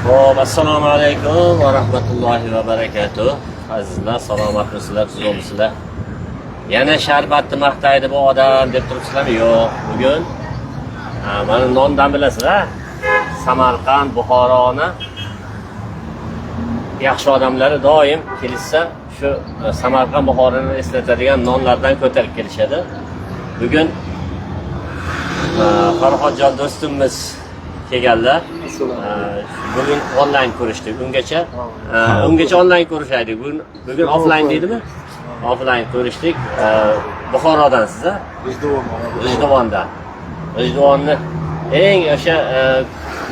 Xo'p, assalomu alaykum va rahmatullohi va barakatuh. Azizlar, salomatmisizlar, tuzukmisizlar? Yana sharbatni maqtaydi bu odam deb turibsizlarmi? Yo'q, bugun mana nondan bilasizlar, Samarqand, Buxoroni yaxshi odamlari doim kelishsa, shu Samarqand, Buxoroni eslatadigan nonlardan ko'tarib kelishadi. Bugun Farhodjon do'stimiz kelganlar. Bugun onlayn ko'rishdik. Ungacha onlayn ko'rishaydik. Bugun offlayn deydimi? Offlayn ko'rishdik. Buxorodan siz, a? G'ijduvon. G'ijduvondan. G'ijduvonni eng o'sha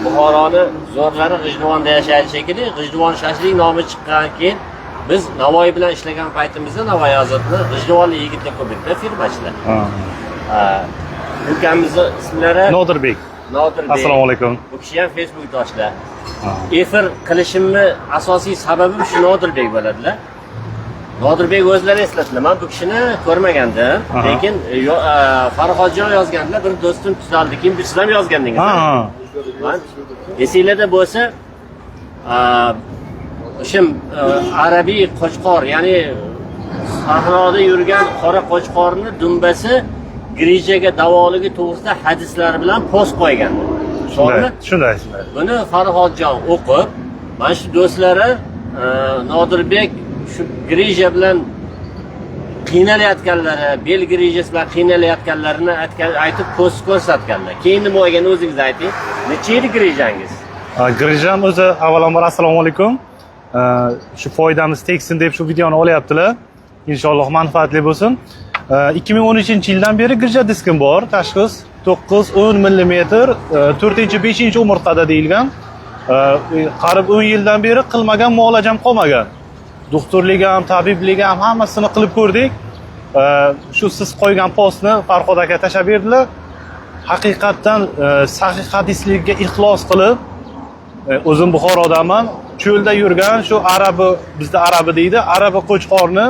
Buxoroni zo'rlari G'ijduvonda yashaydi shekilli. G'ijduvon shashlik nomi chiqqan keyin biz Navoiy bilan ishlagan paytimizda Navoiy Azotni G'ijduvonli yigitlar ko'p edi, firmachilar. Ukamizni ismlari Nodirbek. Nodirbek. Assalomu alaykum. Bu kishi ham Facebookdoshlar. Efir qilishimni asosiy sababi shu Nodirbek bo'ladilar. Nodirbek o'zlari eslatdilar. Men bu kishini ko'rmagandim, lekin Farhodjon yozgandilar, bir do'stim tuzaldi. Keyin siz ham yozgandingiz. Ha. Man esinglarda bo'lsa, o'sha arabiy qo'chqor, ya'ni sahroda yurgan qora qo'chqorni dumbasi grijaga davoligi to'g'risida hadislari bilan post qo'ygandi. To'g'rimi? Shunday, shunday. Buni Farhodjon o'qib, mana shu do'stlari Nodirbek shu grija bilan qiynalayotganlari, bel grijasi bilan qiynalayotganlarini aytib post ko'rsatganlar. Keyin nima bo'lganini o'zingiz ayting. Necha yil grijangiz? Grijam o'zi, avvalambor assalomu alaykum. Shu foydamiz tegsin deb shu videoni olyaptilar. Inshaalloh manfaatli bo'lsin. 2013-yildan beri grija diskim bor. Tashxis 9-10 mm, 4-5 umurtqada deyilgan. Qarib 10 yildan beri qilmagan muolajam qolmagan. Doktorlik ham, tabiblik ham, hammasini qilib ko'rdik. Shu siz qo'ygan postni Farhod aka tashlab berdilar. Haqiqatdan sahih hadislikka ixlos qilib, o'zim Buxorodaman. Cho'lda yurgan shu arabi, bizda arabi deydi, arabi qo'chqorni,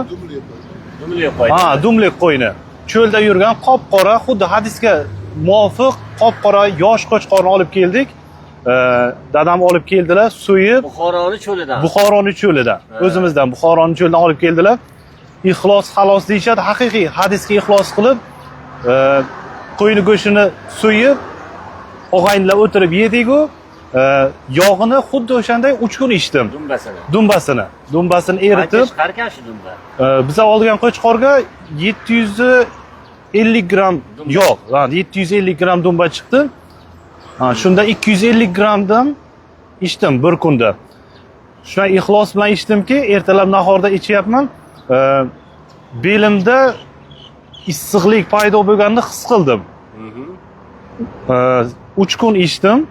Dumli qo'ydi. Ha, dumlik qo'yni. Cho'lda yurgan qop-qora, xuddi hadisga muvofiq qop-qora yosh qo'chqorni olib keldik. Dadam olib keldilar, so'yib Buxoroni cho'lidan. Buxoroni cho'lidan, o'zimizdan Buxoroni cho'lidan olib keldilar. Ixlos xalos deyishadi, haqiqiy hadisga ixlos qilib, qo'yni go'shtini so'yib, og'aynilar o'tirib yedik-u, yog'ini xuddi o'shanday 3 kun ichdim. Dumbasini. Dumbasini, dumbasini Qancha eritib, chiqarkan shu dumba? Biza olgan qo'chqorga 750 gramm Dumba. yog', ha, 750 gramm dumba chiqdi. Ha, shunda 250 grammdan ichdim bir kunda. Shunday ixlos bilan ichdimki, ertalab nahorda ichyapman. Belimda issiqlik paydo bo'lganini his qildim. 3 kun ichdim.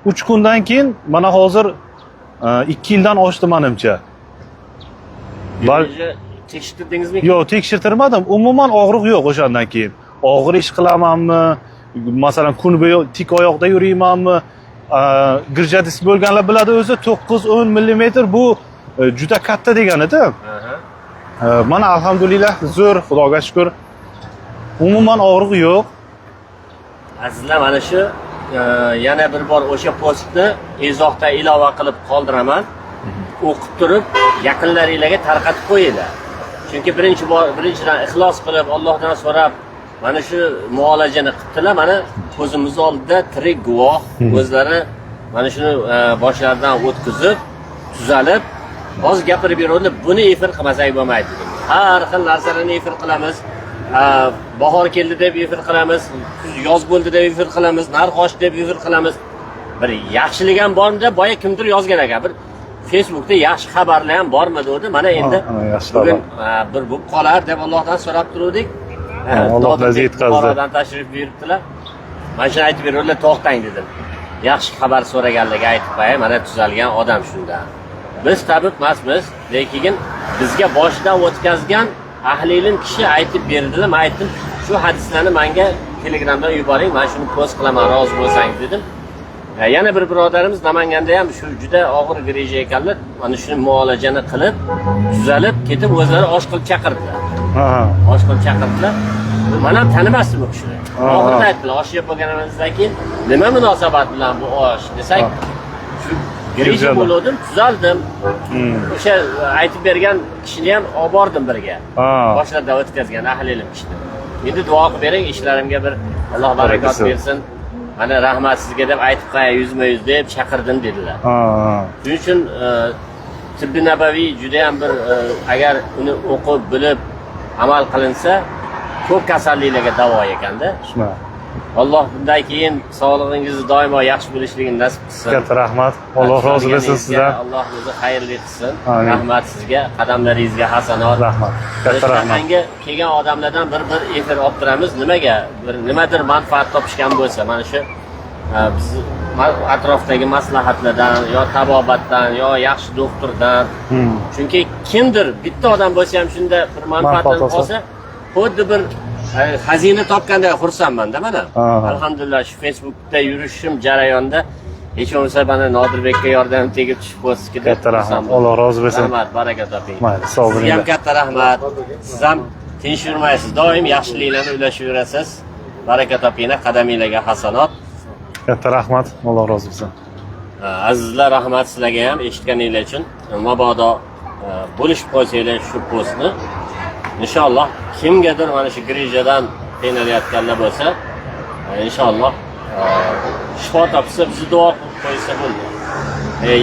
3 kundan keyin mana hozir 2 yildan oshdi manimcha. Grija tekshirtirdingizmi? Yo'q, tekshirtirmadim. Umuman og'riq yo'q o'shandan keyin. Og'ir ish qilamanmi? Masalan, kun bo'yi tik oyoqda yuriymanmi? Grija disk bo'lganlar biladi, o'zi 9-10 mm bu juda katta deganida. Mana alhamdulillah, zo'r, Xudoga shukr. Umuman og'riq yo'q. Azizlar, mana shu yana bir bor o'sha postni izohda ilova qilib qoldiraman. O'qib turib, yaqinlaringlarga tarqatib qo'yinglar. Chunki birinchi bor, birinchidan ixlos qilib, Allohdan so'rab mana shu muolajani qilibdilar. Mana ko'zimiz oldida tirik guvoh o'zlari mana shuni boshlaridan o'tkazib, tuzalib, hozir gapirib beruvdilar. Buni efir qilmasak bo'lmaydi dedim. Har xil narsalarni efir qilamiz. Bahor keldi deb efir qilamiz, kuz, yoz bo'ldi deb efir qilamiz, narx oshdi deb efir qilamiz. Bir yaxshilik ham bormi deb boya kimdir yozgan ekan. Bir Facebookda yaxshi xabarlar ham bormi dedi. Mana endi Ha, yaxshi bugun xabar. Bir bo'lib qolar deb Allohdan so'rab turuvdik. Alloh Nodirbek bizni yetkazdi. Buxorodan tashrif buyuribdilar. Mana shuni aytib beruvdilar, to'xtang dedim. Yaxshi xabar so'raganlarga aytib qo'yay, mana tuzalgan odam shundan. Biz tabib emasmiz, lekin bizga boshidan o'tkazgan ahli ilm kishi aytib berdilar. Men aytdim, shu hadislarni menga Telegramdan yuboring, men shuni post qilaman, rozi bo'lsangiz dedim. Yana bir birodarimiz Namanganda ham shu juda og'ir grija ekanlar. Mana shuni muolajani qilib, tuzalib, ketib o'zlari osh qilib chaqirdilar. Osh qilib chaqirdilar. Man ham tanimasdim u kishini. Oxirida aytdilar, osh yeb bo'lganimizdan keyin nima munosabat bilan bu osh desak, shu Grija bo'ldim, tuzaldim. O'sha aytib bergan kishini ham olib bordim birga. Boshlarda o'tkazgan ahli ilm kishini. Endi duo qilib bering, ishlarimga bir Alloh barakat bersin. Mana rahmat sizga deb aytib qo'yay yuzma-yuz deb chaqirdim dedilar. Shuning uchun tibbi nabaviy juda ham bir agar uni o'qib, bilib amal qilinsa, ko'p kasalliklarga davo ekanda. Shunaqa. Alloh bundan keyin sog'lig'ingizni doimo yaxshi bo'lishligini nasib qilsin. Katta rahmat. Alloh rozi bo'lsin sizdan. Alloh o'zi xayrli qilsin. Amin. Rahmat sizga, qadamlaringizga hasanot. Rahmat. Katta rahmat. Shunaqangi kelgan odamlardan bir efir olib turamiz. Nimaga? Bir nimadir manfaat topishgan bo'lsa, mana shu biz atrofdagi maslahatlardan yo tabobatdan yo yaxshi doktordan. Chunki kimdir bitta odam bo'lsa ham shunda bir manfaatdan olsa, xuddi bir xazina topganday xursandman-da mana. Alhamdulillah, shu Facebookda yurishim jarayonida hech bo'lmasa mana Nodirbekka yordam tegib tushib qo'yibsizki deb. Katta rahmat. Alloh rozi bo'lsin. Rahmat, baraka toping. Mayli, sog' Sizga ham bo'linglar. Katta rahmat. Siz ham tinch yurmaysiz, doim yaxshiliklarni ulashib yurasiz. Baraka topinglar, qadaminglarga hasanot. Katta rahmat. Alloh rozi bo'lsin. Azizlar, rahmat sizlarga ham eshitganinglar uchun. Mabodo bo'lishib qo'ysanglar shu postni, inshaalloh kimgadir mana shu grijadan qiynalayotganlar bo'lsa, inshaalloh shifo topsa, bizni duo qilib qo'ysa bo'ldi.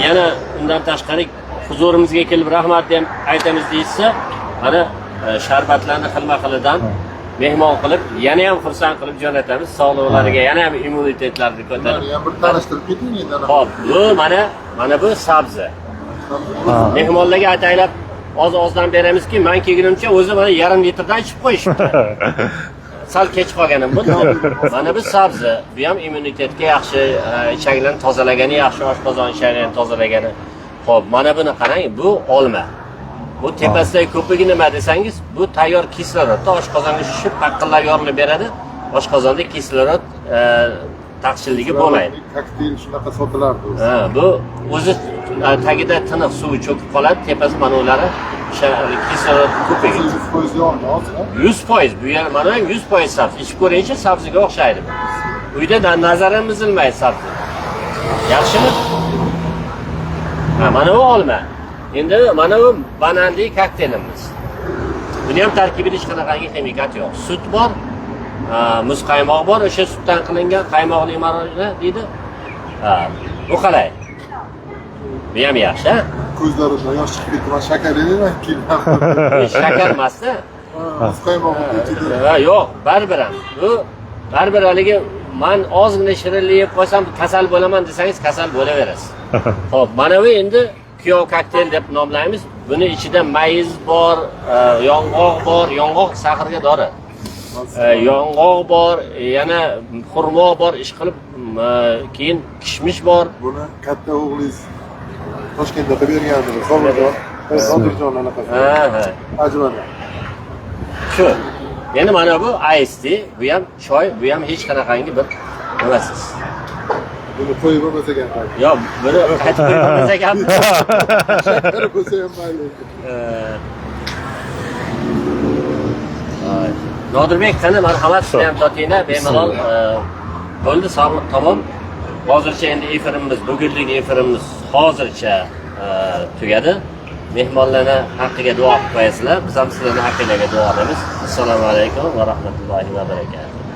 Yana undan tashqari huzurimizga kelib rahmat deb aytamiz deyishsa, mana sharbatlarni xilma-xilidan mehmon qilib, yana ham xursand qilib jo'natamiz. Sog'liqlariga yana ham immunitetlarini ko'tarib. Ham bir tanishtirib keting endi. Xo'p, bu mana bu sabzi. Mehmonlarga ataylab oz-ozdan beramizki, man kelgunimcha o'zi mana yarim litrdan ichib qo'yishibdi. Sal kech qolganim bu. Mana bu sabzi. Bu ham immunitetga yaxshi, ichaklarni tozalagani yaxshi, oshqozon ichaklarni tozalagani. Xo'p, mana buni qarang, bu olma. Bu tepasidagi ko'pigi nima desangiz, bu tayyor kislorodda oshqozonga shishib paqillab yorilib beradi. Oshqozonda kislorod taqchilligi bo'lmaydi. Kokteyl shunaqa sotilardi o'zi. Ha, bu o'zi tagida tiniq suvi cho'kib qoladi, tepasi mana ulari o'sha kislorod ko'pigi. 100% yog'mi hozir? 100% bu yer mana ham 100% sabzi. Ichib ko'ringchi, sabziga o'xshaydi bu. Uyda nazarimiz ilmaydi sabzi. Yaxshimi? Ha, mana bu olma. Endi mana bu bananli kokteylimiz. Buni ham tarkibida hech qanaqangi ximikat yo'q. Sut bor, muzqaymoq bor, o'sha sutdan qilingan qaymoqli marojna deydi. Ha, bu qalay? Bu ham yaxshi, ha? Ko'zlarimdan yosh chiqib ketdi. Man shakar yedim keyin. Bu shakar emas-da. Muzqaymog'i ichida. Ha, yo'q, baribir ham. Bu baribir haligi man ozgina shirinlik yeb qo'ysam kasal bo'laman desangiz kasal bo'laverasiz. Xo'p, mana bu endi kuyov kokteyl deb nomlaymiz. Buni ichida mayiz bor, yong'oq bor, yong'oq sahrga dori. Yong'oq bor, yana xurmo bor, ish qilib, keyin kishmish bor. Buni katta o'g'lingiz Toshkentda qilib bergandir. Sobirjon, Sobirjon anaqasi. Ha, ha. Ajrama. Shu. Endi mana bu ice tea, bu ham choy, bu ham hech qanaqangi bir nimasiz. Buni qo'yib bo'lmasa ham mayli. Yo'q, buni qaytib qo'yib bo'lmasa ham. Shakar bo'lsa ham mayli. Nodirbek, qani marhamat, sizlar ham totinglar, bemalol bo'ldi, sog'liq tamom. Hozircha endi efirimiz, bugunlik efirimiz hozircha tugadi. Mehmonlarni haqqiga duo qilib qo'yasizlar. Biz ham sizlarning haqqingizga duo qilamiz. Assalomu alaykum va rahmatullohi va barakatuh.